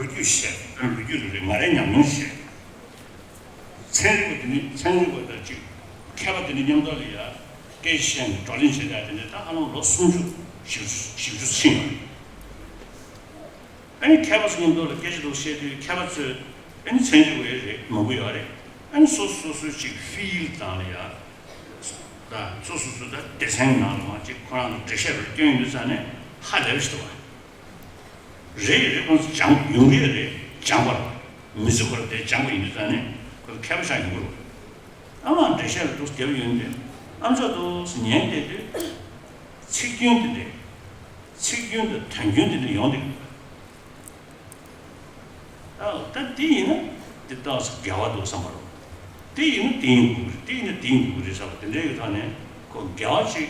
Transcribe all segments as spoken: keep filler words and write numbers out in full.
ལོ་རྒྱུས་བཤད། ལོ་རྒྱུས་རེད། ང་རའི་ཉམས་མྱོང་བཤད། ཚན་རིག་པ་དེ་ནི་ཚན་རིག་པ་དང་གཅིག་མཁས་པ་དེ་ནི་མཉམ་དུ་ལ་ཡ་སྐད་ཆ་བཤད་ནས་བགྲོ་གླེང་བྱེད་ཡ་དེ་ནི་ད་ཧ་ལམ་ལོ་སུམ་ཅུ་བཞི་བཅུ་བཞི་བཅུ་ཕྱིན་ཡོད་རེད། ཨ་ནི་མཁས་པ་ཚོ་མཉམ་དུ་ལ་སྐད་ཆ་འདུག་བཤད་དུས་མཁས་པ་ཚོས་ཨ་ནི་ཚན་རིག་པ་རེད་མང་པོ་ཡོད་རེད། ཨ་ནི་སོ་སོ་སོ་གཅིག་ཕིལ་དང་ལ་ཡ་ད་སོ་སོ་སོ་ད་སྡེ་ཚན་ནང་ལ་མ་གཅིག་ཁོ་རང་ཚོ་འགྲེལ་བཤད་རེ་སྐྱོན་ཡོད་དུས་ཙང་ནས་ཧ་ལས་པ་ཞིག་འདུག་བ། རེད་རེད། ཁོང་ཚོ་སྦྱང་ཡོང་གི་ཡོད་རེད། སྦྱང་པར་མི་ཚེ་ཁོ་ར་དེ་སྦྱང་པ་ཡིན་དུས་ཙང་ནས་ཁོ་ཚོ་མཁས་པ་ཆགས་ཡོང་གི་རེད། ཨ་མ་འགྲེལ་བཤད་ལ་འདུག་བསྡད་པ་ཡོད་ནས་ཨ་མཆོག་འདུག་སེ་ཉན་བསྡད་དུས་ཚིག་སྐྱོན་དེ་འདྲས་ཚིག་སྐྱོན་དང་དོན་སྐྱོན་དེ་འདྲས་ཡོང་བསྡད་ཀྱི་འདུག་ཨ་ད་འདི་ཡིན་ན་འདི་ཏོག་ཙམ་འགལ་བ་འདུག་བསམ་པ་རེད། འདི་ཡིན་ན་འདི་ཡིན་དགོས་ཀྱི་རེད། འདི་ཡིན་ན་འདི་ཡིན་དགོས་ཀྱི་རེད་བསམ་པ་དེ་འདྲའི་ཡོད་ཐོག་ནས་ཁོ་འགལ་བ་ཅིག་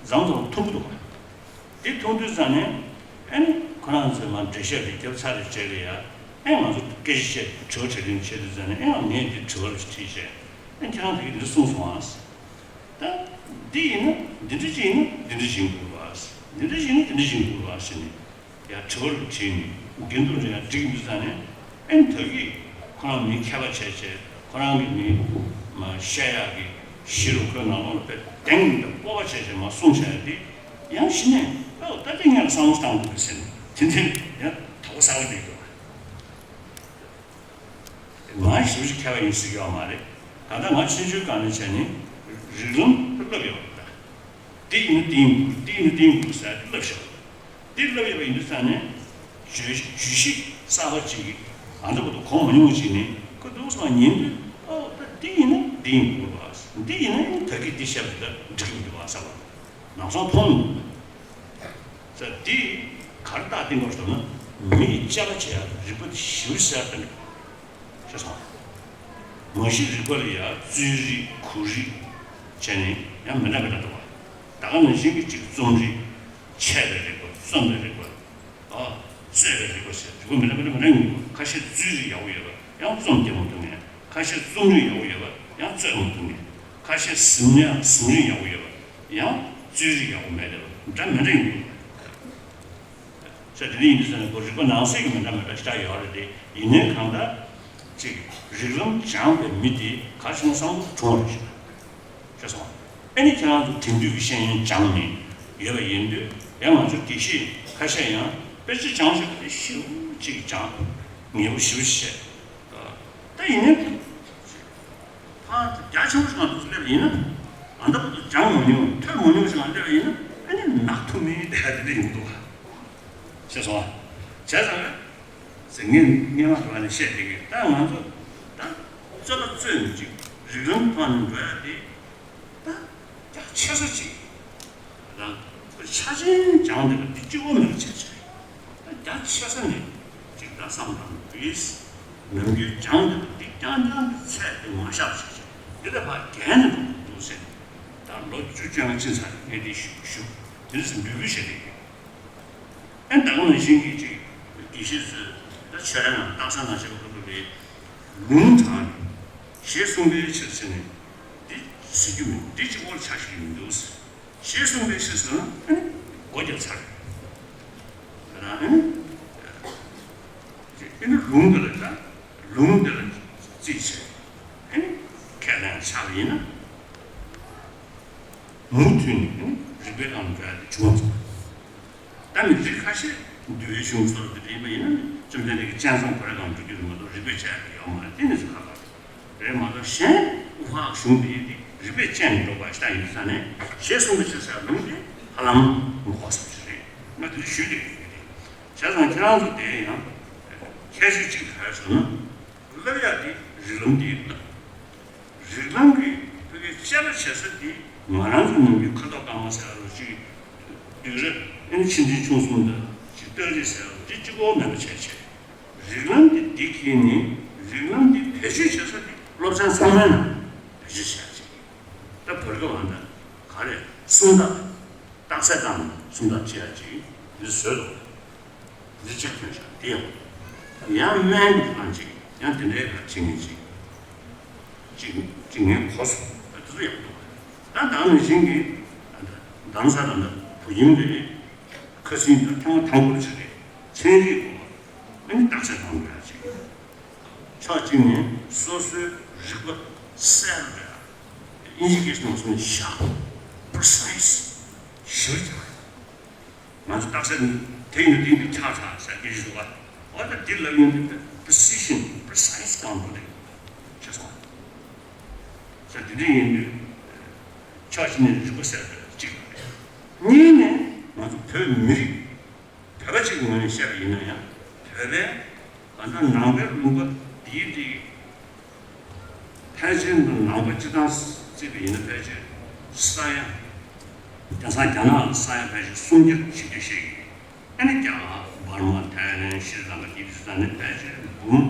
མཚམས་མཚམས་མཐོང་གི་འདུག་ག་འདི་མཐོང་དུས་ཙང་ནས་ཨ་ནི་ཁོ་རང་ཚོས་མར་འགྲེལ་བཤད་དེ་བརྒྱབ་ཚར་བའི་རྗེས་ལ་ཡ་ཨེ་ང་ཚོ་སྐད་ཆ་བཤད་དྲི་བ་དྲིས་ལན་བྱེད་དུས་ཙང་ནས་ཨེ་ང་ངས་འདི་དྲི་བ་ལ་དྲིས་བྱས་ཨེ་ཁྱེད་རང་དེ་གིས་འདི་གསུངས་སོང་ཨ། ད་འདི་ཡིན་ན་འདི་འདྲ་ཅིག་ཡིན་ན་འདི་འདྲ་ཅིག་ཡིན་དགོས་རེད་བ། འདི་འདྲ་ཅིག་ཡིན་ན་འདི་འདྲ་ཅིག་ཡིན་དགོས་རེད་བ་ཟེར་ནས། ཡང་དྲི་བ་རུ་དྲིས་ནས་འགལ་འདུ་རེ་ཡང་འགྲིག་མི་ཚར་ནས་ཨེ་ད་གིས་ཁོ་རང་མི་མཁས་པ་བྱས་བྱས་ཁོ་རང་གི་མི་མ་བཤད་ཡག་གི་གཞི་རུ་ཁོའི་ནང་ལོགས་ལ་དཔེ་གདེང་དང་སྤོབས་པ་བྱས་བྱས་མ་གསུངས་བྱས་ཏེ་ཡང་གཞི་ནས་ཨོ་ད་དེ་ངས་ལ་བསམ་བློ་བཏང་དགོས་ཟེར་ནས་དེ་འདྲའི་ཡང་དོགས་པ་ཟ་བ་འགྲིག་འདུག་ང་ཞེ་པོ་ཅིག་མཁས་པ་ཡིན་ཟེར་གྱི་ཡོད་མ་རེད། ད་ལྟ་ང་ཆུང་ཆུང་སྒང་ནས་བྱས་ནས་རིགས་ལམ་བསླབ་ཡོད་རེད། འདི་ཡིན་ན་འདི་ཡིན་དགོས་འདི་ཡིན་ན་འདི་ཡིན་དགོས་ཟེར་བསླབ་བཞག་འདི་བསླབ་ཡོད་པ་ཡིན་དུས་ཙང་ནས་བརྗོད་བརྗོད་གཞི་གསར་པ་ཅིག་གི་ང་ཚོ་བར་དུ་གོ་མ་མྱོང་བ་ཅིག་ནས་ཁོ་འདུག་སེ་ཉན་དུས་ཨོ་ད་འདི་ཡིན་ན་འདི་ཡིན་དགོས་པ། འདི་ཡིན་ན་ད་གིན་འདི་བཤད་པ་ད་འགྲིག་གི་མི་འདུག་བ་ཟེར་བ་ནང་སོང་མཐོང་མི་འདུག་ས་འདི་ག་རེ་རྟགས་བསྟན་པར་ཟེར་ན་མི་ཡི་དཔྱད་པ་བྱེད་ཡ་རིག་པ་ཞེ་པོ་ཟེར་བསྟན་འདུག་ཤེས་སོང་། མ་གཞི་རིག་པ་ལ་ཡང་རྩོད་རིག་གོ་རིག་བྱས་ནས་ཡང་མི་འདྲ་མི་འདྲ་འདུག་བ། ད་ག་ནང་བཞིན་གྱི་གཅིག་རྩོམ་རིག་འཆད་པའི་རིག་པ་རྩོམ་པའི་རིག་པ། ཨ། རྩོད་པའི་རིག་པ་ཟེར་རིག་པ་མི་འདྲ་མི་འདྲ་མི་འདྲ་ཡོང་གི་འདུག་ཁ་ཤས་རྩོད་རིག་ཡག་པོ་ཡོད་པ་ཡང་རྩོམ་རྒྱག་མ་ཐུབ་མཁན། ཁ་ཤས་རྩོམ་རིག་ཡག་པོ་ཡོད་པ་ཡང་རྩོད་མ་ཐུབ་མཁན། ཁ་ཤས་གཟིགས་ཉམས་གཟིགས་རིག་ཡག་པོ་ཡོད་པ་ཡང་རྩོད་རིག་ཡག་པོ་མེད་པ་འདྲ་མི་འདྲ་ཡོང་གི་འདུག་ས་དེ་འདྲ་ཡིན་དུས་ཙང་ནས་ཁོ་རིག་པ་ནང་གསེས་ཀྱི་མི་འདྲ་མི་འདྲ་ཞེ་དྲག་ཡོད་རེད་དེ། ཡིན་ནའི་གང་ལྟར་ཅིག་རིགས་ལམ་སྦྱངས་པའི་མི་དེ་ག་རེ་བྱུང་བསམ་བློ་བྱུང་བ་རེད་ཤག་ཤེས་སོང་། ཨ་ནི་ཁྱེད་རང་ཚོ་དེང་དུས་ཀྱི་ཤེས་ཡོན་སྦྱངས་ནས་ཡོད་པ་ཡིན་དུས་ཡང་ང་ཚོ་དགེ་བཤེས་ཁ་ཤས་ཡང་དཔེ་ཆ་སྦྱང་ཤེས་པ་དེ་ཞེ་པོ་ཅིག་སྦྱངས་ངེས་པོ་ཞེ་པོ་ཞིག་བཤད། ད་ཡིན་ནའི། ཕར་རྒྱ་ཆེན་པོ་ཞིག་ང་ཚོ་སླེབས་ཡིན་ན། ཨ་འདྲ་པོ་ཅིག་སྦྱང་མ་མྱོང་ཐོས་མ་མྱོང་ཞིག་ང་སླེབས་ཡིན་ན་ཨ་ནི་ནག་ཐུག་མིན་དེ་ག་དེ་འདྲ་ཡོང་འདུག་ག་ཤེས་སོང་ཨ། བྱས་ཙང་ཟེར་ངས་སྔན་མ་དེ་བ་ནས་བཤད་བསྡད་ཀྱི་ད་ང་ཚོ་ད་རྩོད་པ་རྩོད་ནས་ཅིག་རིགས་ལམ་ཐོག་ནས་འགྲོ་ཡ་དེ་ད་རྒྱ་ཆེ་ས་ཅིག་རང་ཆ་ཆེན་སྦྱངས་བསྡད་པ་འདི་གཅིག་པོ་མེད་པ་བྱས་བྱས། ད་རྒྱ་ཆེ་ས་ནས་ཅིག་ད་བསམ་དང་བུས་ནམ་རྒྱུན་སྦྱངས་བསྡད་པ་འདི་རྐྱང་རྐྱང་གི་ཚད་དེ་མ་བཞག་བྱས་བྱས་འདི་ལས་ཕར་རྒྱས་ནས་འགྲོ་དགོས་འདུག་ཟེར། ད་ལོ་བཅུ་བཅོ་ལྔ་ཕྱིན་ཚར་ངས་འདི་ཞུ་ཞུ་དེ་ནས་འབོད་སྐུལ་བྱས་བསྡད་ཡོད། ཨེ་ད་ག་ནང་བཞིན་གྱི་ཅིག་དགེ་བཤེས་ཚོས་ད་ཆོས་ར་ནང་སྟག་ཚང་ནང་བྱེད་པ་ཁོ་ཚོ་ལས་ལུང་དྲངས་ནས་ཞེས་གསུངས་པའི་ཕྱིར་ཟེར་ནས་འདི་ཟེར་རྒྱུ་མིན་འདི་གཅིག་པོར་ཆ་ཞིག་མི་འདུག་ཟེར། ཞེས་གསུངས་པའི་ཕྱིར་ཟེར་ན་ཨེ་ནི་སྒོ་བརྒྱབ་ཚར། ད་ཨེ་ནི་ཨེ་ནི་ལུང་འདི་ལ་ད་ལུང་འདི་ལ་རྩིས་བྱས་ཨེ་ནི་ཁས་ལེན་ཆགས་པ་ཡིན་ན། མུ་མཐུད་ནས་རིགས་པའི་ལམ་འགྲོ་ཡ་དེ་བྱུང་བ་ཙམ། ད་ནི་རིགས་ཁ་ཤས་འདུལ་བའི་གཞུང་སོགས་དེ་འདྲ་ཡིན་པ་ཡིན་ན་བཅོམ་ལྡན་འདས་ཀྱི་སྤྱན་བཟང་གོ་ར་གང་འགྲོ་རྒྱུ་རེད་མ་གཏོགས་རིགས་པས་དཔྱད་ཡ་ཡོད་མ་རེད། དེ་ནི་ཚོ་ཁ་ཁ་རེད་མ་གཏོགས་གཞན་དབུ་འཕང་གཞུང་འདིའི་དེ་རིགས་པས་དཔྱད་ནས་འགྲོ་དགོས་ཞེ་དྲག་ཡིན་ས་ནས་ཞེས་གསུངས་པའི་ཕྱིར་ཟེར་ལུང་དེ་ཧ་ལམ་ངོ་ཚ་ཞིག་རེད། ང་དེ་འདྲ་ཞུས་བསྡད་ཡོད་ཀྱི་རེད། བྱས་ཙང་ཁྱེད་རང་ཚོ་དེ་ཡང་ཁྱད་ཆོས་གཅིག་ག་རེ་ཟེར་ན། བསླབ་ཡག་དེ་རིགས་ལམ་དེ་བསླབ། རིགས་ལམ་གྱི་ཕ་གི་དཔྱད་པ་བྱེད་ས་དེ་ང་རང་ཚོ་ནང་གི་ཁ་དོག་དཀར་དམར་ཟེར་ཡ་ལོ་ཅིག་བདུད་རིགས་ཨེ་ནི་ཆེ་འབྲིང་ཆུང་གསུམ་དང་ཅིག་སྟག་རིགས་ཟེར་ཡ་ལོ་ཅིག་གཅིག་པོ་མེད་པ་བྱས་བྱས། རིགས་ལམ་དེ་འདི་གིས་ནི་རིགས་ལམ་དེ་བེད་སྤྱོད་བྱེད་ས་དེ་སློབ་ཚན་ཚང་མའི་ནང་བེད་སྤྱོད་བྱེད་ཡ་ཅིག་ད་བར་སྐབས་ཨ་ད་ག་རེ་སུམ་རྟགས། རྟགས་གསལ་བཏང་ནས་སུམ་རྟགས་ཅིག་ཡ་ཅིག་འདི་བཟོས་འདུག་འདི་གཅིག་ཐོན་ཤག་འདི་ཡང་། ཡང་སྨན་གྱི་ཐང་ཅིག་ཡང་དེ་འདྲའི་ཁ་ཅིག་ངེས་ཅིག་ཅིག་ཅིག་ངས་གོ་སོང་། ད་དེ་ཚོ་ཡག་འདུག་ད་ད་ནང་བཞིན་གྱི་ད་ད་ས་ད་ད་བུ་ཡིན་རེད། ཁ་སང་ད་ཐེངས་མ་དང་པོ་ཅིག་རེད། ཚན་རིག་གོ་ ཨ་ནི་རྟགས་གསལ་གཏོང་དགོས་ཡ་ཅིག་ཕྱོགས་གཅིག་ནས་སོ་སོའི་རིག་པ་གསལ་རུ་འགྲོ་ཡ། ཨིན་ཇི་སྐད་ནང་གསུངས་ནས་ཤར་precise ཞིབ་ཆ། ང་ཚོ་རྟགས་གསལ་དེ་ཡིན་དུས་འདི་ཆགས་ཆགས་ཟེར་གྱི་ཞུ་བ། འོ་ད་འདི་ལབ་ཡོང་དུས་precision precise གང་དགོས་རེད་ཅེས་སོང་། ཟེར་དེ་འདྲ་ཡིན་དུས་ཕྱོགས་གཅིག་ནས་རིག་པ་གསལ་རུ་གཅིག་རེད། གཉིས་ནས་ང་ཚོ་བོད་མི་རིགས་བོད་པ་གཅིག་གི་ངོས་ནས་བཤད་པ་ཡིན་ན་ཡང་བོད་པའི་ད་ལྟ་ནང་པའི་ལུང་པ་འདིའི་འདི་ཕལ་ཆེར་ནང་པ་སྤྱི་བཏང་བརྩིས་པ་ཡིན་ན་ཕལ་ཆེར་ས་ཡ་དེང་སང་རྒྱ་ནག་ལ་ས་ཡ་ཕལ་ཆེར་སུམ་བརྒྱ་བཞི་བརྒྱ་བཤད་ཀྱི་ཡོད། ཨ་ནི་རྒྱ་གར་འབར་མ་ཐའི་ལེན་ཤྲི་ལངྐ་འདི་ཚོ་ས་ནས་ཕལ་ཆེར་འབུམ་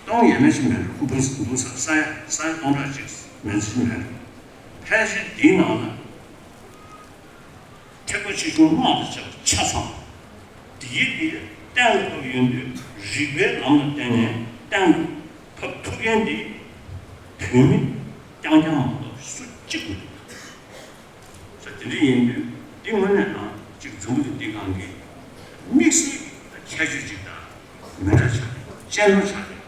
སྟོང་ཡས་མས་ཤིག་མེད་འགྲོ། འབུམ་འབུམ་ས་ས་ཡ་ས་ཡ་སྟོང་ཕྲག་གཅིག་མེད་ཤིག་མེད་འགྲོ། ཕལ་ཆེར་འདིའི་ནང་ལ་ཐེག་པ་ཆེ་ཆུང་སྔགས་དང་བཅས་པ་ཆ་ཚང་། དེའི་དེ་གཏན་ལ་ཕབ་ཡོང་དུས་རིགས་པའི་ལམ་ལ་བརྟེན་ནས་གཏན་ལ་ཕབ་ཐུབ་མཁན་དེ་བོད་མི་རྐྱང་རྐྱང་མ་གཏོགས་སུ་གཅིག་མི་འདུག་ས་དེ་འདྲ་ཡིན་དུས་འདི་དངོས་གནས་ནང་གཅིག་འཛམ་བུ་གླིང་འདི་སྒང་གི་དམིགས་བསལ་གྱི་ཁྱད་ཆོས་གཅིག་དང་མི་འདྲ་ཆགས་རེད། གཅེས་ནོར་ཆགས་རེད། བྱས་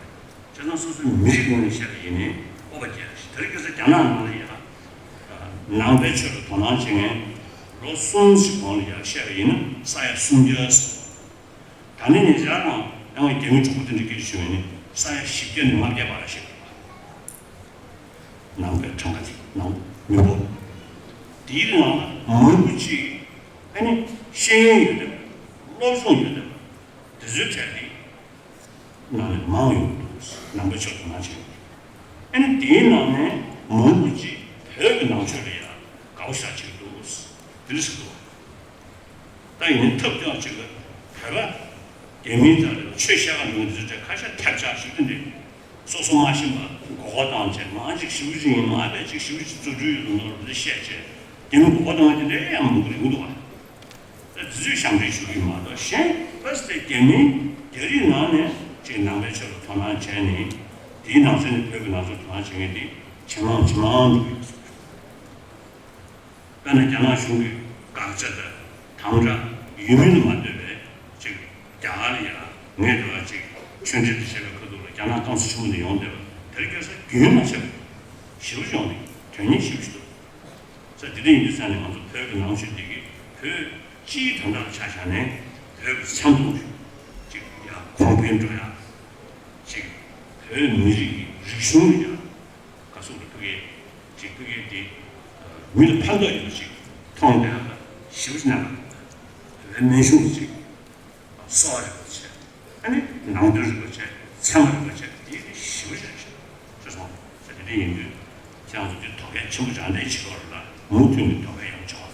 ཙང་སོ་སོའི་མི་རིགས་ངོས་ནས་བཤད་པ་ཡིན་ནའི་སྤོབས་པ་སྐྱེ་རེད། དེ་རིང་ཁ་སང་རྒྱ་ནག་ནང་ལ་ཡ་ནང་པའི་ཆོས་ལ་དོ་སྣང་བྱེད་མཁན་ལོ་གསུམ་ཞིག་གོང་ལ་ཡ་བཤད་པ་ཡིན་ན་ས་ཡ་སུམ་བརྒྱ་ཟེར། ད་ནི་ཉེ་ཆར་ནང་ཡང་རྒྱ་མི་དྲུག་པོ་དེ་འདྲ་སྐད་ཆ་ཞུས་པ་ཡིན་ན་ས་ཡ་བཞི་བརྒྱ་ནས་ལྔ་བརྒྱ་བར་ལ་བཤད་ནང་པའི་གྲངས་ཀ་དེ་ནང་མི་འབོར་དེའི་ནང་ལ་མང་པོ་ཅིག་ཨ་ནི་ཤེས་ཡོན་ཡོད་བསྡད་པ། སློབ་སྦྱོང་ཡོད་བསྡད་པ། དེ་ཚོའི་གྲས་དེ་ནང་ནས་མང་ཡོང་གི་འདུག་ནང་པའི་ཆོས་དོ་སྣང་བྱེད་ཡོང་གི་འདུག་ཨ་ནི་དེའི་ནང་ནས་མང་པོ་ཅིག་བོད་ཀྱི་ནང་ཆོས་ལ་ཡང་དགའ་པོ་ཞེ་དྲག་བྱེད་ཀྱི་འདུག་དེ་འདྲ་ཞིག་འདུག་ད་ཡིན་ནའི་ཐབས་སྐྱོ་ཅིག་ལ་བོད་པ་རྒྱ་མིའི་རྩ་ལ་ཆོས་བཤད་ག་འགྲོ་མཁན་དེ་ཚོའི་གྲས་ཁ་ཤས་ཐལ་ཆགས་ཞིག་ཏུ་འདུག་སོ་སོ་མ་ཤེས་པ་མགོ་སྐོར་བཏང་བྱས། ང་ཅིག་ཞེ་པོ་ཅིག་ཡིན། ང་དཔེ་ཅིག་ཞེ་པོ་ཅིག་རྫུ་འཕྲུལ་ཡོད་ནོ་རེད་བཤད་བྱས། རྒྱ་མི་མགོ་སྐོར་བཏང་བ་དེ་འདྲ་ཡང་མང་པོ་རེད་འདུག་བ། དེ་ཚོས་ཞབས་འདྲེན་ཞུ་གི་མ་གཏོགས་གཞན་ཕ་སི་ཏེ་རྒྱ་མི་རྒྱ་རིགས་ནང་ནས་ཅིག་ནང་པའི་ཆོས་ལ་དོ་སྣང་བྱས་ནས་དེའི་ནང་ཚན་ནས་བོད་ཀྱི་ནང་ཆོས་དོ་སྣང་བྱེད་མཁན་དེ་ཇེ་མང་ཇེ་མང་འགྲོ་གི་ཡོད་ཟེར། དཔེར་ན་རྒྱ་ནག་གཞུང་གི་དགག་བྱ་དང་དམ་བསྒྲགས་ཡོད་མིན་ལ་མ་ལྟོས་པའི་ཅིག་རྒྱ་གར་ལ་ཡ་ངས་འདི་བ་ཅིག་ཆོས་འབྲེལ་དུ་བྱས་པའི་ཁ་ཐུག་ལ་རྒྱ་ནག་ཏང་སོ་ཆེན་མོ་ནས་ཡོང་བསྡད་པ་དེར་སྐྱོན་ས་རྒྱུན་མ་ཆད་པ་ཞེ་པོ་ཅིག་ཡོང་ནས་དོན་སྙིང་ཞེ་པོ་ཞིག་འདུག་ས་དེ་འདྲ་ཡིན་དུས་ས་ནས་ང་ཚོ་བོད་ཀྱི་ནང་ཆོས་འདི་གིས་བོད་སྤྱིའི་དོན་དག་ལ་ཆ་བཞག་ནས་བོད་ཀྱི་འཆམ་མཐུན་ཅིག་ཡ་གོང་འཕེལ་འགྲོ་ཡ་ཅིག་བོད་མི་རིགས་ཀྱི་རིག་གཞུང་ལ་ཡ་ག་ཚོད་ལ་ཕུགས་ཡས་ཅིག་ཕུགས་ཡས་དེ་མི་ལ་ཕན་ཐོགས་ཡོད་པ་ཅིག་མཐོང་བསྡད་ཡ་ཞེ་པོ་ཅིག་གནང་བ་བོད་མི་གཞུང་ཅིག་གསོ་བ་རིག་པ་བྱས། ཨ་ནི་ནང་དོན་རིག་པ་བྱས། ཚད་མ་རིག་པ་བྱས། དེ་ཞེ་པོ་ཞེ་པོ་ཞེ་པོ་སོང་ཟེར་དེ་འདྲ་ཡིན་དུས་ཁྱེད་རང་ཚོ་དེ་དོ་གལ་ཆེན་པོ་ཅིག་འདྲ་བྱེད་པ་རེད་ལ་མུ་མཐུད་ནས་དོ་གལ་ཡང་ཆེ་བ་